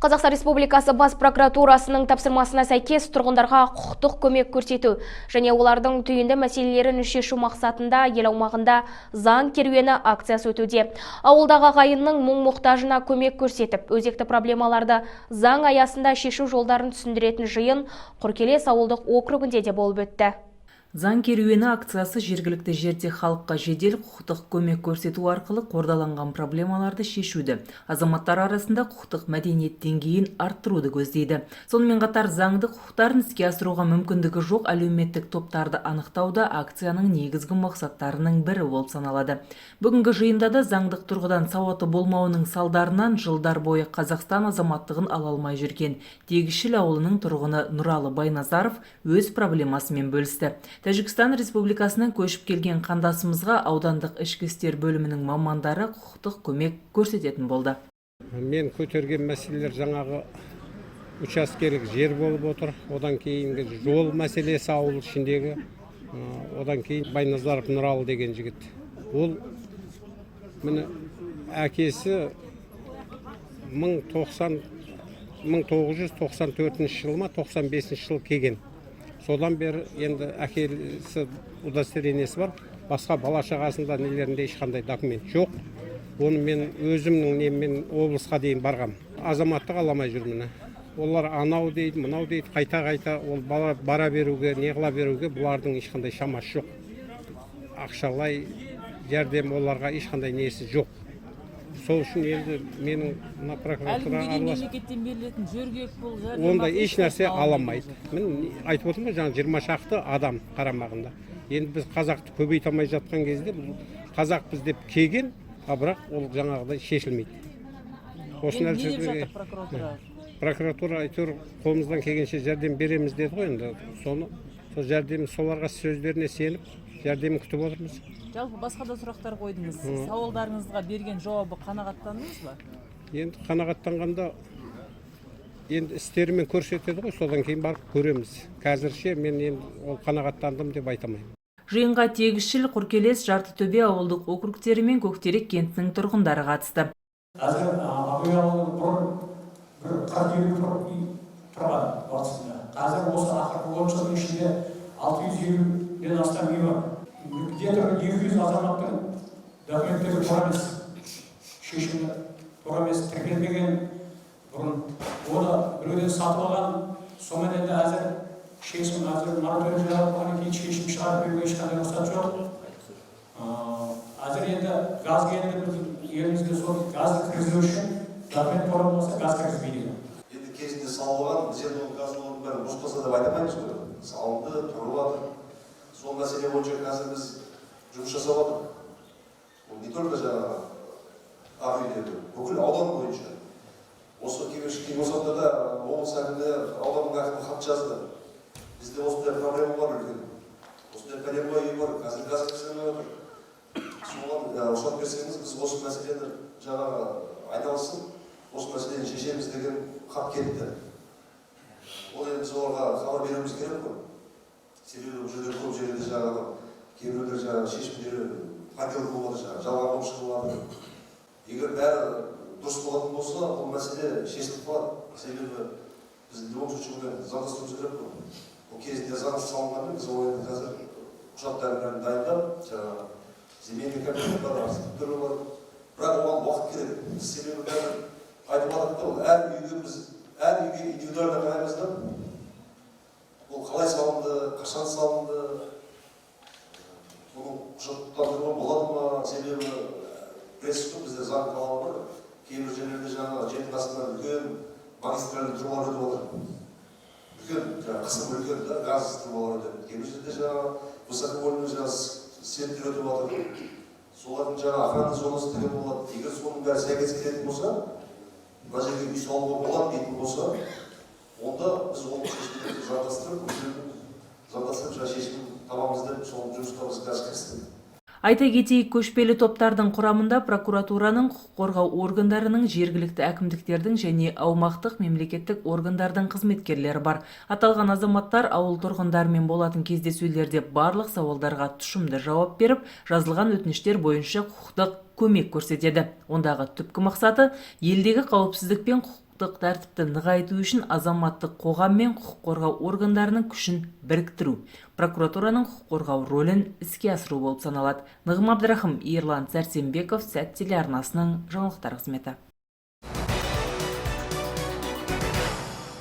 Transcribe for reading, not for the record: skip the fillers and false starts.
Қазақстан Республикасы Бас прокуратурасының тапсырмасына сәйкес, тұрғындарға құқықтық көмек көрсету және олардың түйінді мәселелерін шешу мақсатында ел аумағында «Заң керуені» акциясы өтуде. Ауылдағы ағайынның мұң мұқтажына көмек көрсетіп, өзекті проблемаларды заң аясында шешу жолдарын түсіндіретін жиын Құркелес ауылдық округінде де болып өтті. «Заң керуені» акциясы жергілікті жерде халыққа жедел құқықтық көмек көрсету арқылы қордаланған проблемаларды шешуді, азаматтар арасында құқықтық мәдениет деңгейін арттыруды көздейді. Сонымен қатар заңды құқықтарын іске асыруға мүмкіндігі жоқ әлеуметтік топтарды анықтау да акцияның негізгі мақсаттарының бірі болып саналады. Бүгінгі жиында да заңдық тұрғыдан сауаты болмауының салдарынан жылдар бойы Қазақстан азаматтығын ала алмай жүрген Тегішіл ауылының тұрғыны Нұралы Байназаров өз проблемасымен бөлісті. Тәжікстан Республикасынан көшіп келген қандасымызға аудандық ішкі істер бөлімінің мамандары құқықтық көмек көрсететін болды. Мен көтерген мәселелер жаңағы учаскелік жер болып отыр, одан кейінгі жол мәселесі ауыл ішіндегі, одан кейін Байназаров Нұралы деген жігіт. Ол, міне, әкесі 1994 жылы ма, 95-жылы келген. Содан бері енді әкесі удостоверениесі бар, басқа бала шағасында, нелерінде ешқандай документ жоқ. Оны мен өзімнің неммен облысқа дейін барғам, азаматтық ала алмай жүр. Міне, олар анау дейді, мынау дейді, қайта қайта ол бала бара беруге, не қыла беруге бұлардың ешқандай шамасы жоқ. Ақшалай жәрдем оларға ешқандай несі жоқ. Сол үшін енді менің мына Әлі прокуратура күнге дейін араласып мемлекеттен берілетін жөргек пұл, жәрдемақы ондай еш нәрсе ешқайсысын ала алмайды. жоқ. Міне, айтып отырмын ғой, жаңа 20 шақты адам қарамағында. Енді біз қазақты көбейте алмай жатқан кезде, бұл қазақпыз деп келген, а бірақ ол жаңағыдай шешілмейді осы Енді не деп нәрселерге. жатыр прокуратура? Прокуратура әйтеуір қолымыздан келгенше жәрдем береміз деді ғой. Енді соны, сол жәрдем, соларға сөздеріне сеніп, жәрдемін күтіп отырмыз. Жалпы басқа да сұрақтар қойдыңыз. Сауалдарыңызға берген жауабы қанағаттандыңыз ба? Енді қанағаттанғанда, енді істерімен көрсетеді ғой, содан кейін барып көреміз. Қазірше мен енді ол қанағаттандым деп айта алмаймын. Жиынға Тегісшіл, Құркелес, Жартытөбе ауылдық округтері мен Көктерек кентінің тұрғындары қатысты. Қазір Ақүй ауылы бұрын бір 40-50 тұрып үй тұрған уақытысында. Қазір осы ақырғы 10 жылдың ішінде 650-ден астам үй бар. Где-то 200 азаматтың документтері тура емес, шешімі тура емес, тіркелмеген бұрын. Оны біреуден сатып алған. Сонымен енді әзір шешім, әзір мораторий жариялап болғаннан кейін шешім шығарып беруге ешқандай рұқсат жоқ. Әзір енді газ келді біздің елімізге, сол газды кіргізу үшін документ тура болмаса, газ кіргізбейді екен. Енді кезінде салып алған, біз енді ол газдың орнын бәрін бос қалса деп айта алмаймыз ғой, салынды, тұрып жатыр. Сол мәселе бойынша қазір біз жұмыс жасап жатырмыз. Ол не только жаңағы ақ үйлерде, бүкіл аудан бойынша. Осы кеңес да облыс әкіміне, ауданның әкімі хат жазды: бізде осындай проблема бар үлкен, осындай пәленбай үй бар, қазір газ кіргізілмей жатыр, соған рұқсат берсеңіз, біз осы мәселені жаңағы айналысып, осы мәселені шешеміз деген хат кетті. Ол енді біз оларға хабар беруіміз керек қой, себебі бұл жерде көп жерде жаңағы кейбіреулер жаңағы шешімдері подделка болып жатыр, жаңағы жалған болып шығып жатыр. Егер бәрі дұрыс болатын болса, бұл мәселе шешіліп қалады, себебі біз в любом случае оны заңдастыруымыз керек қой. Ол кезінде заңсыз салынғанмен, біз ол енді қазір құжаттардың бәрін дайындап, жаңағы земельный комитет бар, архитектура бар, бірақ оған уақыт керек. Біз себебі қазір айтып жатырмық та, ол әр үйге, біз әр үйге индивидуально қараймыз да, ол қалай салынды, қашан салынды, бұны құжаттандыруға болады ма? Себебі білесіз ғой, бізде заң талабы бар. Кейбір жерлерде жаңағы жердің астынан үлкен магистральный трубалар өтіп жатыр, үлкен жаңағы қысым үлкен да, газ трубалар өтеді. Кейбір жерде жаңағы высоковольтный жаңағы светтер өтіп жатыр. Солардың жаңағы охрана зонасы деген болады. Егер соның бәрі сәйкес келетін болса, мына жерге үй салуға болады дейтін болса, онда біз ол шешімді заңдастырып, өздерінің заңдастырып, жаңағы шешім табамыз деп, сол жұмысқа біз қазір кірістік. Айта кетейік, көшпелі топтардың құрамында прокуратураның, құқық қорғау органдарының, жергілікті әкімдіктердің және аумақтық мемлекеттік органдардың қызметкерлері бар. Аталған азаматтар ауыл тұрғындарымен болатын кездесулерде барлық сауалдарға тұшымды жауап беріп, жазылған өтініштер бойынша құқықтық көмек көрсетеді. Ондағы түпкі мақсаты елдегі қауіпсіздік пен құқықтық Құқықтық тәртіпті нығайту үшін азаматтық қоғам мен құқық қорғау органдарының күшін біріктіру, прокуратураның құқық қорғау рөлін іске асыру болып саналады. Нығым Абдрахым, Ерлан Сәрсенбеков, Сәт телеарнасының жаңалықтар қызметі.